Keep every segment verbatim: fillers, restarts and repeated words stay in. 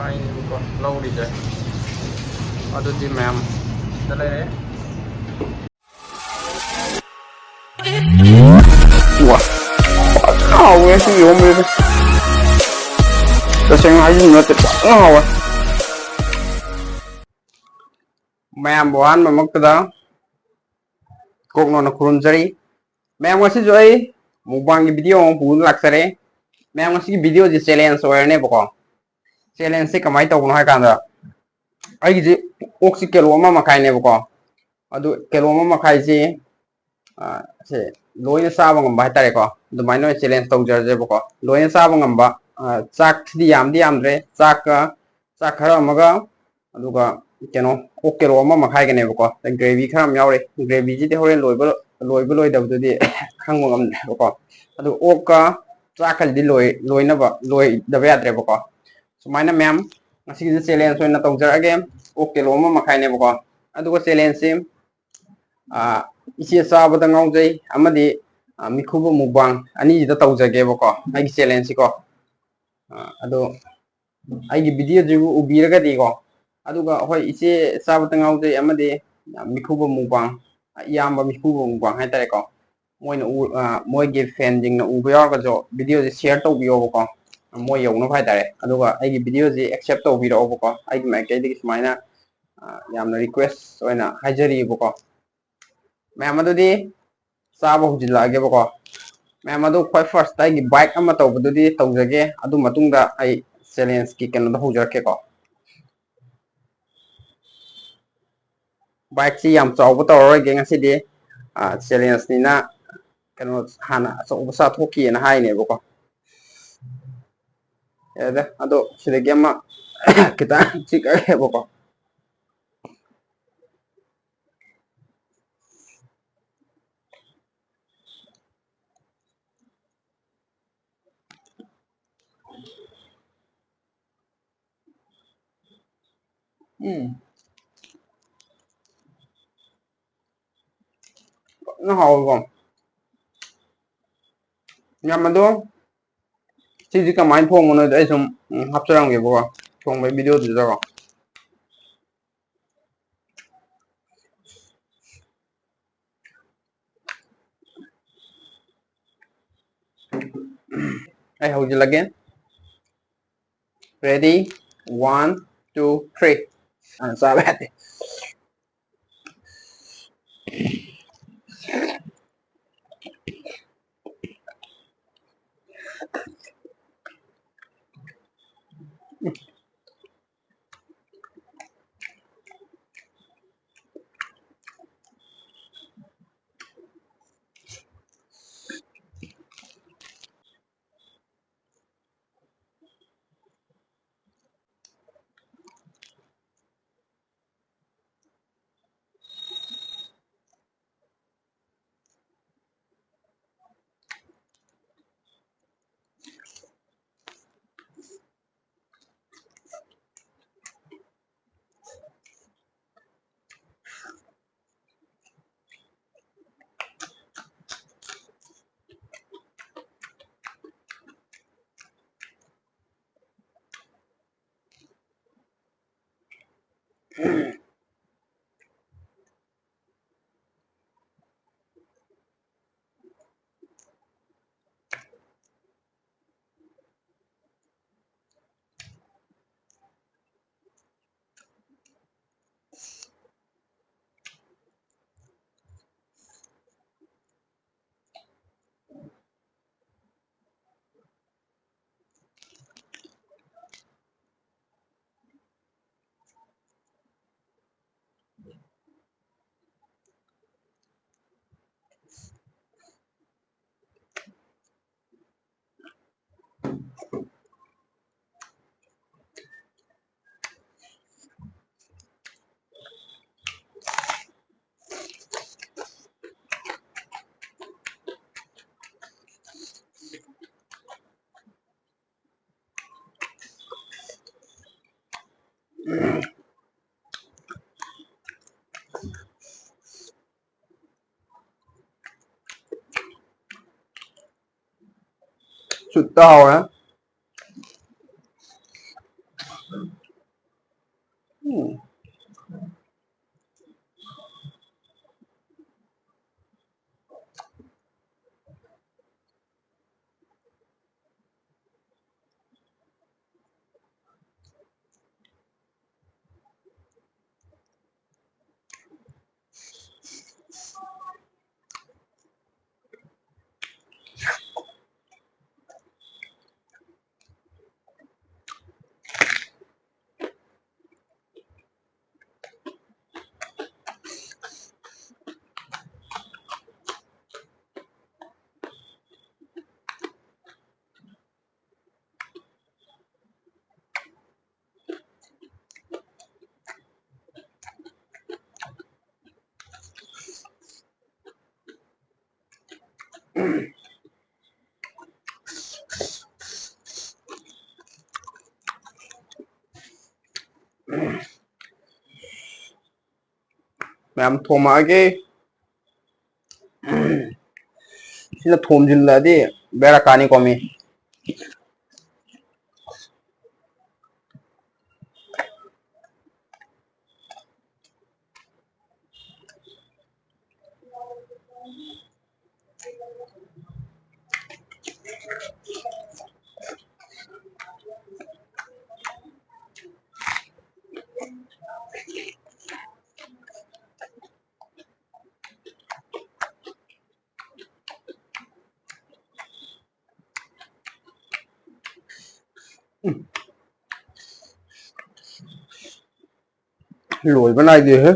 ꯍꯥꯏꯅꯦꯕꯀꯣ ꯂꯧꯔꯤꯁꯦ꯫ ꯑꯗꯨꯗꯤ ꯃꯌꯥꯝ ꯁꯤꯗ ꯂꯩꯔꯦ꯫ ꯍꯥꯎꯋꯦ ꯁꯤ ꯏꯔꯣꯝꯕꯁꯦ꯫ ꯇꯁꯦꯡꯅ ꯍꯥꯏꯖꯤꯟꯕ ꯅꯠꯇꯦ, ꯐꯖꯅ ꯍꯥꯎꯋꯦ꯫ ꯃꯌꯥꯝꯕꯨ ꯑꯍꯥꯟꯕꯃꯛꯇꯗ ꯀꯣꯛꯅꯣꯅ ꯈꯨꯔꯨꯝꯖꯔꯤ꯫ ꯃꯌꯥꯝ, ꯉꯁꯤꯁꯨ ꯑꯩ ꯃꯨꯛꯕꯥꯡꯒꯤ ꯚꯤꯗꯤꯑꯣ ꯑꯃ ꯄꯨꯗꯨꯅ ꯂꯥꯛꯆꯔꯦ꯫ ꯃꯌꯥꯝ, ꯉꯁꯤꯒꯤ ꯚꯤꯗꯤꯑꯣꯁꯤ ꯆꯦꯂꯦꯟꯖ ꯑꯣꯏꯔꯅꯦꯕꯀꯣ꯫ ꯆꯦꯂꯦꯟꯖꯁꯤ ꯀꯃꯥꯏꯅ ꯇꯧꯕꯅꯣ ꯍꯥꯏ ꯀꯥꯟꯗ, ꯑꯩꯒꯤꯁꯤ ꯑꯣꯛꯁꯤ ꯀꯤꯂꯣ ꯑꯃ ꯃꯈꯥꯏꯅꯦꯕꯀꯣ꯫ ꯑꯗꯨ ꯀꯤꯂꯣ ꯑꯃ ꯃꯈꯥꯏꯁꯤ, ꯑ, ꯁꯦ ꯂꯣꯏꯅ ꯆꯥꯕ ꯉꯝꯕ ꯍꯥꯏꯇꯥꯔꯦꯀꯣ꯫ ꯑꯗꯨꯃꯥꯏꯅ ꯑꯣꯏꯅ ꯆꯦꯂꯦꯟꯖ ꯇꯧꯖꯔꯁꯦꯕꯀꯣ꯫ ꯂꯣꯏꯅ ꯆꯥꯕ ꯉꯝꯕ, ꯑ, ꯆꯥꯛꯁꯤꯗꯤ ꯌꯥꯝꯗꯤ ꯌꯥꯝꯗ꯭ꯔꯦ꯫ ꯆꯥꯛꯀ, ꯆꯥꯛ ꯈꯔ ꯑꯃꯒ, ꯑꯗꯨꯒ ꯀꯩꯅꯣ, ꯑꯣꯛ ꯀꯤꯂꯣ ꯑꯃ ꯃꯈꯥꯏꯒꯅꯦꯕꯀꯣ꯫ ꯑꯗꯩ ꯒ꯭ꯔꯦꯚꯤ ꯈꯔ ꯑꯃ ꯌꯥꯎꯔꯤ꯫ ꯒ꯭ꯔꯦꯚꯤꯁꯤꯗꯤ ꯍꯣꯔꯦꯟ ꯂꯣꯏꯕ, ꯂꯣꯏꯕ ꯂꯣꯏꯗꯕꯗꯨꯗꯤ ꯈꯪꯕ ꯉꯝꯗ꯭ꯔꯦꯕꯀꯣ꯫ ꯑꯗꯨ ꯑꯣꯛꯀ ꯆꯥꯛꯀꯗꯤ ꯂꯣꯏ-, ꯂꯣꯏꯅꯕ, ꯂꯣꯏꯗꯕ ꯌꯥꯗ꯭ꯔꯦꯕꯀꯣ꯫ ꯁꯨꯃꯥꯏꯅ ꯃꯌꯥꯝ, ꯉꯁꯤꯒꯤꯁꯨ ꯆꯦꯂꯦꯟꯖ ꯑꯣꯏꯅ ꯇꯧꯖꯔꯛꯑꯒꯦ꯫ ꯑꯣꯛ ꯀꯤꯂꯣ ꯑꯃ ꯃꯈꯥꯏꯅꯦꯕꯀꯣ꯫ ꯑꯗꯨꯒ ꯆꯦꯂꯦꯟꯖꯁꯤ, ꯑ, ꯏꯆꯦ ꯆꯥꯕꯗ ꯉꯥꯎꯖꯩ ꯑꯃꯗꯤ, ꯑ, ꯃꯤꯈꯨꯕ ꯃꯨꯛꯕꯥꯡ ꯑꯅꯤꯁꯤꯗ ꯇꯧꯖꯒꯦꯕꯀꯣ, ꯑꯩꯒꯤ ꯆꯦꯂꯦꯟꯖꯁꯤꯀꯣ꯫ ꯑ, ꯑꯗꯣ ꯑꯩꯒꯤ ꯚꯤꯗꯤꯑꯣꯁꯤꯕꯨ ꯎꯕꯤꯔꯒꯗꯤꯀꯣ, ꯑꯗꯨꯒ ꯍꯣꯏ, ꯏꯆꯦ ꯆꯥꯕꯗ ꯉꯥꯎꯖꯩ ꯑꯃꯗꯤ ꯃꯤꯈꯨꯕ ꯃꯨꯛꯕꯥꯡ, ꯏꯌꯥꯝꯕ ꯃꯤꯈꯨꯕ ꯃꯨꯛꯕꯥꯡ ꯍꯥꯏꯇꯥꯔꯦꯀꯣ, ꯃꯣꯏꯅ ꯎ-, ꯑ, ꯃꯣꯏꯒꯤ ꯐꯦꯟꯁꯤꯡꯅ ꯎꯕ ꯌꯥꯎꯔꯒꯁꯨ ꯚꯤꯗꯤꯑꯣꯁꯦ ꯁꯤꯌꯔ ꯇꯧꯕꯤꯌꯣꯕꯀꯣ, ꯃꯣꯏ ꯌꯧꯅꯕ ꯍꯥꯏꯇꯥꯔꯦ꯫ ꯑꯗꯨꯒ ꯑꯩꯒꯤ ꯚꯤꯗꯤꯑꯣꯁꯦ ꯑꯦꯛꯁꯦꯞ ꯇꯧꯕꯤꯔꯛꯑꯣꯕꯀꯣ, ꯑꯩꯒꯤ ꯃꯥꯏꯀꯩꯗꯒꯤ ꯁꯨꯃꯥꯏꯅ, ꯑ, ꯌꯥꯝꯅ ꯔꯤꯀ꯭ꯋꯦꯁ ꯑꯣꯏꯅ ꯍꯥꯏꯖꯔꯤꯕꯀꯣ꯫ ꯃꯌꯥꯝ, ꯑꯗꯨꯗꯤ ꯆꯥꯕ ꯍꯧꯖꯤꯜꯂꯛꯑꯒꯦꯕꯀꯣ꯫ ꯃꯌꯥꯝ, ꯑꯗꯨ ꯈ꯭ꯋꯥꯏ ꯐꯥꯔꯁꯇ ꯑꯩꯒꯤ ꯕꯥꯏꯠ ꯑꯃ ꯇꯧꯕꯗꯨꯗꯤ ꯇꯧꯖꯒꯦ, ꯑꯗꯨ ꯃꯇꯨꯡꯗ ꯑꯩ ꯆꯦꯂꯦꯟꯖꯀꯤ ꯀꯩꯅꯣꯗꯣ ꯍꯧꯖꯔꯛꯀꯦꯀꯣ꯫ ꯕꯥꯏꯠꯁꯤ ꯌꯥꯝ ꯆꯥꯎꯕ ꯇꯧꯔꯔꯣꯏꯒꯦ ꯉꯁꯤꯗꯤ, ꯑ, ꯆꯦꯂꯦꯟꯖꯅꯤꯅ ꯀꯩꯅꯣ ꯍꯥꯟꯅ ꯑꯆꯧꯕ ꯆꯥꯊꯣꯛꯈꯤꯑꯅ ꯍꯥꯏꯅꯦꯕꯀꯣ꯫ ꯌꯥꯔꯦꯗ, ꯑꯗꯣ ꯁꯤꯗꯒꯤ ꯑꯃ ꯈꯤꯇꯪ ꯆꯤꯛꯑꯒꯦꯕꯀꯣ꯫ ꯎꯝ꯫ ꯐꯖꯅ ꯍꯥꯎꯋꯤꯀꯣ꯫ ꯌꯥꯝ, ꯑꯗꯣ ꯁꯤꯁꯤ ꯀꯃꯥꯏꯅ ꯊꯣꯡꯕꯅꯣꯗꯣ ꯑꯩ ꯁꯨꯝ, ꯎꯝ, ꯍꯥꯞꯆꯔꯝꯒꯦꯕꯀꯣ꯫ ꯊꯣꯡꯕꯩ ꯚꯤꯗꯤꯑꯣꯗꯨꯗꯀꯣ꯫ ꯑꯩ ꯍꯧꯖꯤꯜꯂꯒꯦ꯫ Ready, one, two, three. ꯑ, ꯆꯥꯕ ꯌꯥꯗꯦ꯫ ꯁꯨꯠꯇ ꯍꯥꯎꯔꯦ꯫ ꯎꯝ꯫ ꯃꯌꯥꯝ ꯊꯣꯝꯃꯛꯑꯒꯦ꯫ ꯁꯤꯅ ꯊꯣꯝꯖꯤꯜꯂꯛꯑꯗꯤ ꯕꯦꯔꯥ ꯀꯥꯅꯤꯀꯣ ꯃꯤ꯫ ꯎꯝ꯫ ꯂꯣꯏꯕ ꯅꯥꯏꯗꯦꯍꯦ꯫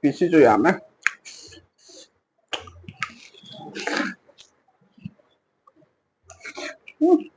ꯄꯤꯁꯁꯤꯁꯨ ꯌꯥꯝꯃꯦ꯫ ꯎꯝ꯫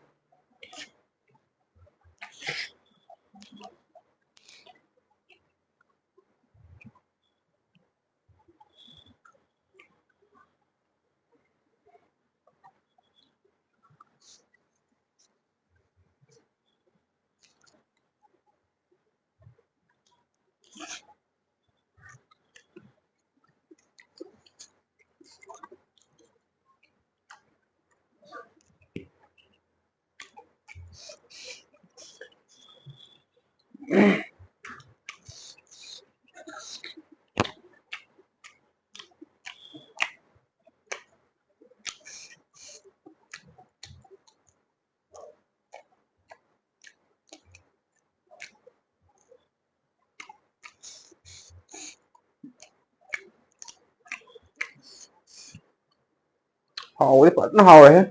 ꯍꯥꯎꯕꯗꯤ ꯐꯖꯅ ꯍꯥꯎꯔꯦꯍꯦ꯫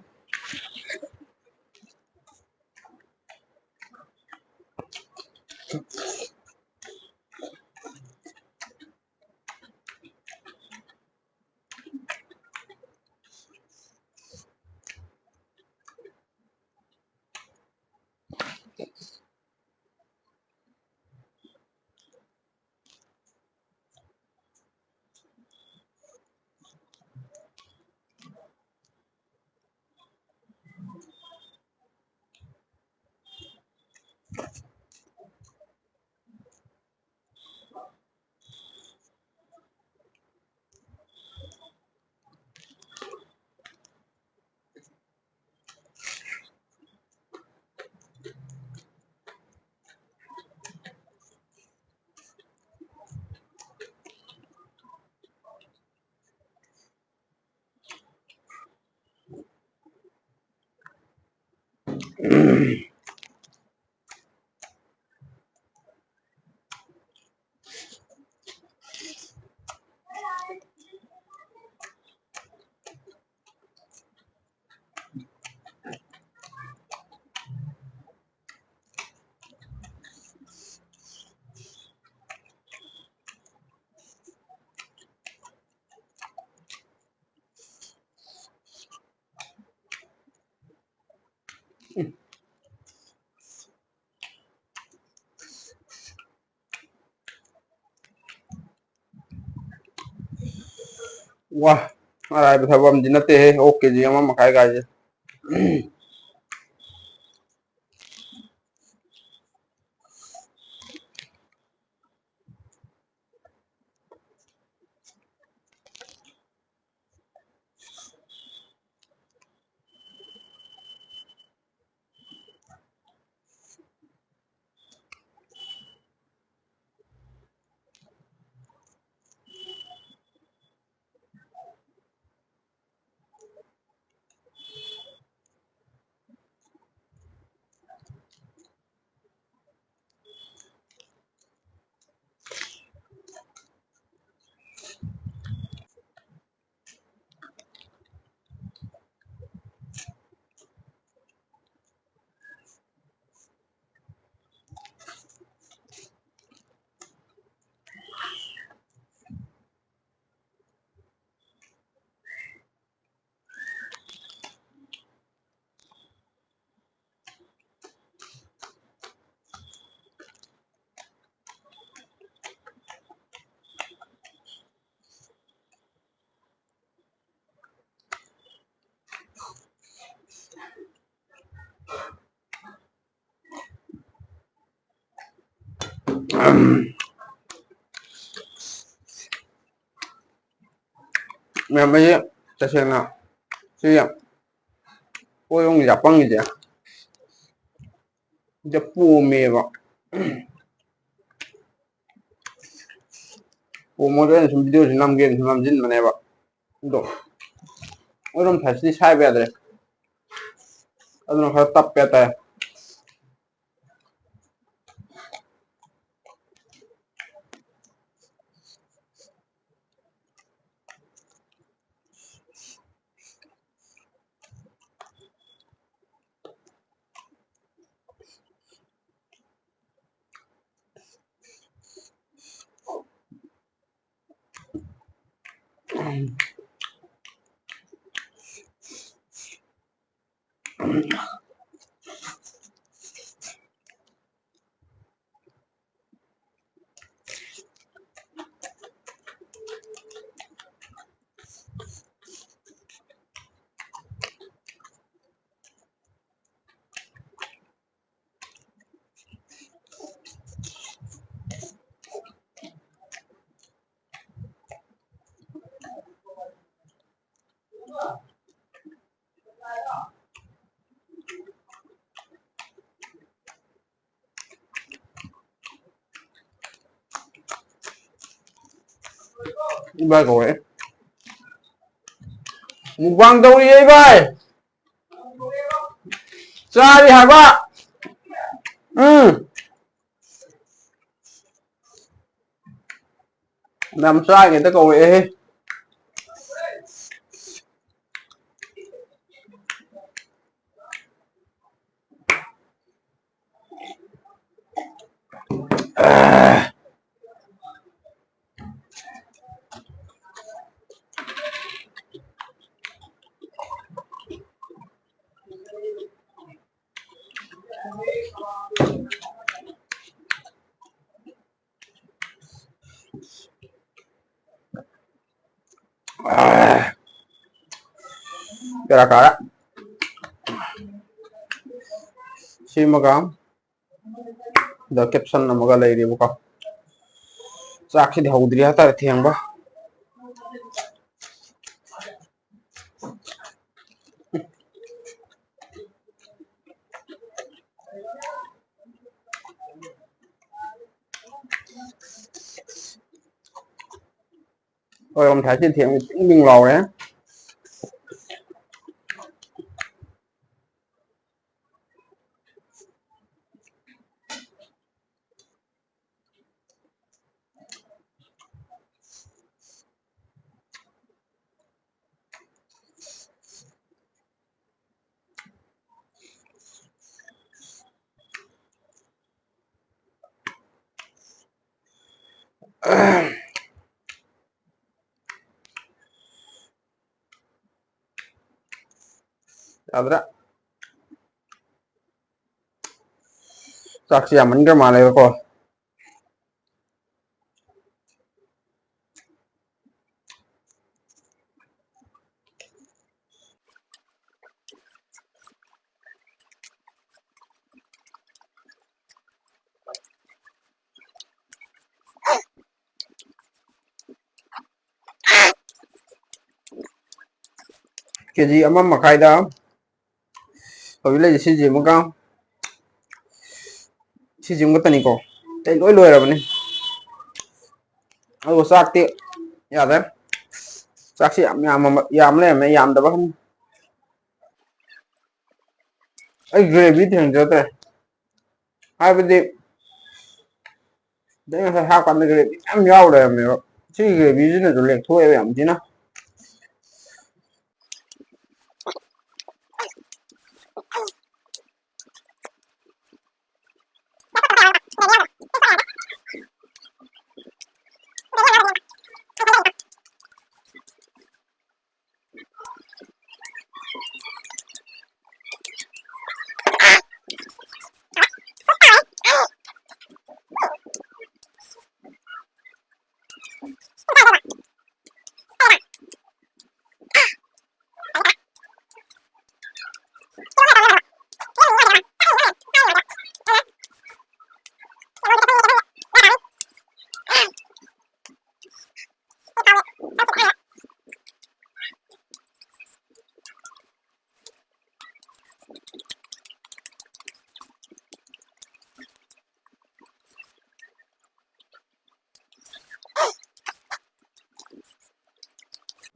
ꯋꯥ, ꯑꯔꯥꯏꯕ ꯊꯕꯛ ꯑꯃꯗꯤ ꯅꯠꯇꯦꯍꯦ, ꯑꯣꯛ ꯀꯦ ꯖꯤ ꯑꯃ ꯃꯈꯥꯏ ꯀꯥꯏꯁꯦ꯫ ꯃꯌꯥꯝ, ꯑꯩꯁꯦ ꯇꯁꯦꯡꯅ ꯁꯤ ꯀꯣꯏꯔꯣꯡꯒꯤ ꯌꯥꯄꯪꯒꯤꯁꯦ ꯁꯤꯗ ꯄꯣꯝꯃꯦꯕ꯫ ꯄꯣꯝꯃꯒ ꯑꯩꯅ ꯁꯨꯝ ꯚꯤꯗꯤꯑꯣꯁꯤ ꯅꯝꯒꯦꯅ ꯁꯨꯝ ꯅꯝꯁꯤꯟꯕꯅꯦꯕ꯫ ꯑꯗꯣ ꯑꯗꯨꯝ ꯐꯖꯅ ꯁꯥꯏꯕ ꯌꯥꯗ꯭ꯔꯦ, ꯑꯗꯨꯅ ꯈꯔ ꯇꯞꯄꯦ ꯍꯥꯏꯇꯥꯔꯦ꯫ ꯏꯕꯥꯏ ꯀꯧꯔꯛꯑꯦ꯫ ꯃꯨꯛꯕꯥꯡ ꯇꯧꯔꯤꯌꯦ ꯏꯕꯥꯏ꯫ ꯆꯥꯔꯤ ꯍꯥꯏꯕ꯫ ꯎꯝ꯫ ꯌꯥꯝ ꯆꯥꯔꯤꯉꯩꯗ ꯀꯧꯔꯛꯑꯦꯍꯦ꯫ ꯕꯦꯔꯥ ꯀꯥꯔꯦ꯫ ꯁꯤꯃꯒ ꯑꯗ ꯀꯦꯞꯁꯟ ꯑꯃꯒ ꯂꯩꯔꯦꯕꯀꯣ꯫ ꯆꯥꯛꯁꯤꯗꯤ ꯍꯧꯗ꯭ꯔꯤ ꯍꯥꯏꯇꯥꯔꯦ, ꯊꯦꯡꯕ꯫ ꯍꯣꯏ, ꯉꯁꯥꯏꯗꯤ ꯊꯦꯡ ꯇꯤꯡ ꯇꯤꯡ ꯂꯥꯎꯔꯦ꯫ ꯌꯥꯗ꯭ꯔꯦ꯫ ꯆꯥꯛꯁꯤ ꯌꯥꯝꯃꯟꯈ꯭ꯔ ꯃꯥꯜꯂꯦꯕꯀꯣ꯫ ꯀꯦ ꯖꯤ ꯑꯃ ꯃꯈꯥꯏꯗ ꯍꯧꯖꯤꯛ ꯂꯩꯔꯤꯁꯦ ꯁꯤꯁꯤꯃꯒ, ꯁꯤꯁꯤꯃꯒꯇꯅꯤꯀꯣ, ꯑꯇꯩ ꯂꯣꯏ ꯂꯣꯏꯔꯕꯅꯤ꯫ ꯑꯗꯨꯒ ꯆꯥꯛꯇꯤ ꯌꯥꯗ꯭ꯔꯦ, ꯆꯥꯛꯁꯤ ꯌꯥꯝ ꯌꯥꯝꯃ-, ꯌꯥꯝ ꯂꯩꯔꯝꯃꯦ, ꯌꯥꯝꯗꯕ ꯈꯟ-, ꯑꯩ ꯒ꯭ꯔꯦꯚꯤ ꯊꯦꯡꯖꯗ꯭ꯔꯦ, ꯍꯥꯏꯕꯗꯤ ꯑꯗꯩ ꯉꯁꯥꯏ ꯍꯥꯞꯀꯥꯟꯗ ꯒ꯭ꯔꯦꯚꯤ ꯃꯌꯥꯝ ꯌꯥꯎ ꯂꯩꯔꯝꯃꯦꯕ꯫ ꯁꯤꯒꯤ ꯒ꯭ꯔꯦꯚꯤꯁꯤꯅꯁꯨ ꯂꯦꯛꯊꯣꯛꯑꯦꯕ ꯌꯥꯝ ꯊꯤꯅ꯫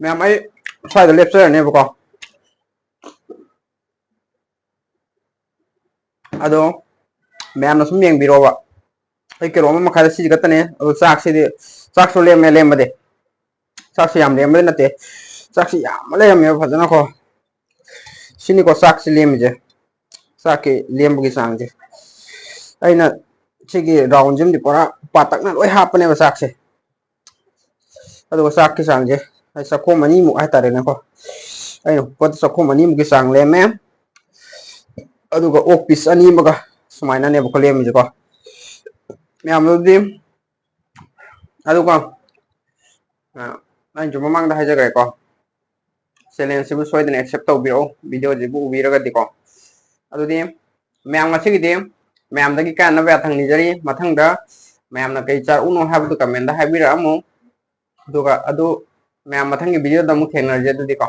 ꯃꯌꯥꯝ, ꯑꯩ ꯁ꯭ꯋꯥꯏꯗ ꯂꯦꯞꯆꯔꯅꯦꯕꯀꯣ꯫ ꯑꯗꯣ ꯃꯌꯥꯝꯅ ꯁꯨꯝ ꯌꯦꯡꯕꯤꯔꯣꯕ꯫ ꯑꯩ ꯀꯤꯂꯣ ꯑꯃ ꯃꯈꯥꯏꯗ ꯁꯤꯁꯤ ꯈꯛꯇꯅꯦ꯫ ꯑꯗꯣ ꯆꯥꯛꯁꯤꯗꯤ, ꯆꯥꯛꯁꯨ ꯂꯦꯝꯃꯦ, ꯂꯦꯝꯕꯗꯤ꯫ ꯆꯥꯛꯁꯨ ꯌꯥꯝ ꯂꯦꯝꯕꯗꯤ ꯅꯠꯇꯦ꯫ ꯆꯥꯛꯁꯤ ꯌꯥꯝꯅ ꯂꯩꯔꯝꯃꯦꯕ ꯐꯖꯅꯀꯣ꯫ ꯁꯤꯅꯤꯀꯣ ꯆꯥꯛꯁꯤ ꯂꯦꯝꯃꯤꯁꯦ꯫ ꯆꯥꯛꯀꯤ ꯂꯦꯝꯕꯒꯤ ꯆꯥꯡꯁꯦ꯫ ꯑꯩꯅ ꯁꯤꯒꯤ ꯔꯥꯎꯟꯁꯤꯃꯗꯤ ꯄꯨꯔꯥ ꯄꯥꯇꯛꯅ ꯂꯣꯏ ꯍꯥꯞꯄꯅꯦꯕ ꯆꯥꯛꯁꯦ꯫ ꯑꯗꯨꯒ ꯆꯥꯛꯀꯤ ꯆꯥꯡꯁꯦ, ꯑꯩ ꯆꯥꯛꯈꯣꯝ ꯑꯅꯤꯃꯨꯛ ꯍꯥꯏꯇꯥꯔꯦꯅꯦꯀꯣ꯫ ꯑꯩꯅ ꯍꯨꯞꯄꯗ ꯆꯥꯛꯈꯣꯝ ꯑꯅꯤꯃꯨꯛꯀꯤ ꯆꯥꯡ ꯂꯦꯝꯃꯦ꯫ ꯑꯗꯨꯒ ꯑꯣꯛ ꯄꯤꯁ ꯑꯅꯤ ꯑꯃꯒ ꯁꯨꯃꯥꯏꯅꯅꯦꯕꯀꯣ ꯂꯦꯝꯃꯤꯁꯦꯀꯣ꯫ ꯃꯌꯥꯝ ꯑꯗꯨꯗꯤ, ꯑꯗꯨꯒ, ꯑ, ꯑꯩꯅꯁꯨ ꯃꯃꯥꯡꯗ ꯍꯥꯏꯖꯈ꯭ꯔꯦꯀꯣ, ꯆꯦꯂꯦꯟꯖꯁꯤꯕꯨ ꯁꯣꯏꯗꯅ ꯑꯦꯛꯁꯦꯞ ꯇꯧꯕꯤꯔꯛꯎ, ꯚꯤꯗꯤꯑꯣꯁꯤꯕꯨ ꯎꯕꯤꯔꯒꯗꯤꯀꯣ꯫ ꯑꯗꯨꯗꯤ ꯃꯌꯥꯝ ꯉꯁꯤꯒꯤꯗꯤ ꯃꯌꯥꯝꯗꯒꯤ ꯀꯥꯟꯅꯕ ꯌꯥꯊꯪ ꯅꯤꯖꯔꯤ꯫ ꯃꯊꯪꯗ ꯃꯌꯥꯝꯅ ꯀꯩ ꯆꯥꯔꯛꯎꯅꯣ ꯍꯥꯏꯕꯗꯨ ꯀꯃꯦꯟꯗ ꯍꯥꯏꯕꯤꯔꯛꯑꯝꯃꯨ꯫ ꯑꯗꯨꯒ ꯑꯗꯨ ꯃꯌꯥꯝ ꯃꯊꯪꯒꯤ ꯚꯤꯗꯤꯑꯣꯗ ꯑꯃꯨꯛ ꯊꯦꯡꯅꯔꯁꯦ ꯑꯗꯨꯗꯤꯀꯣ꯫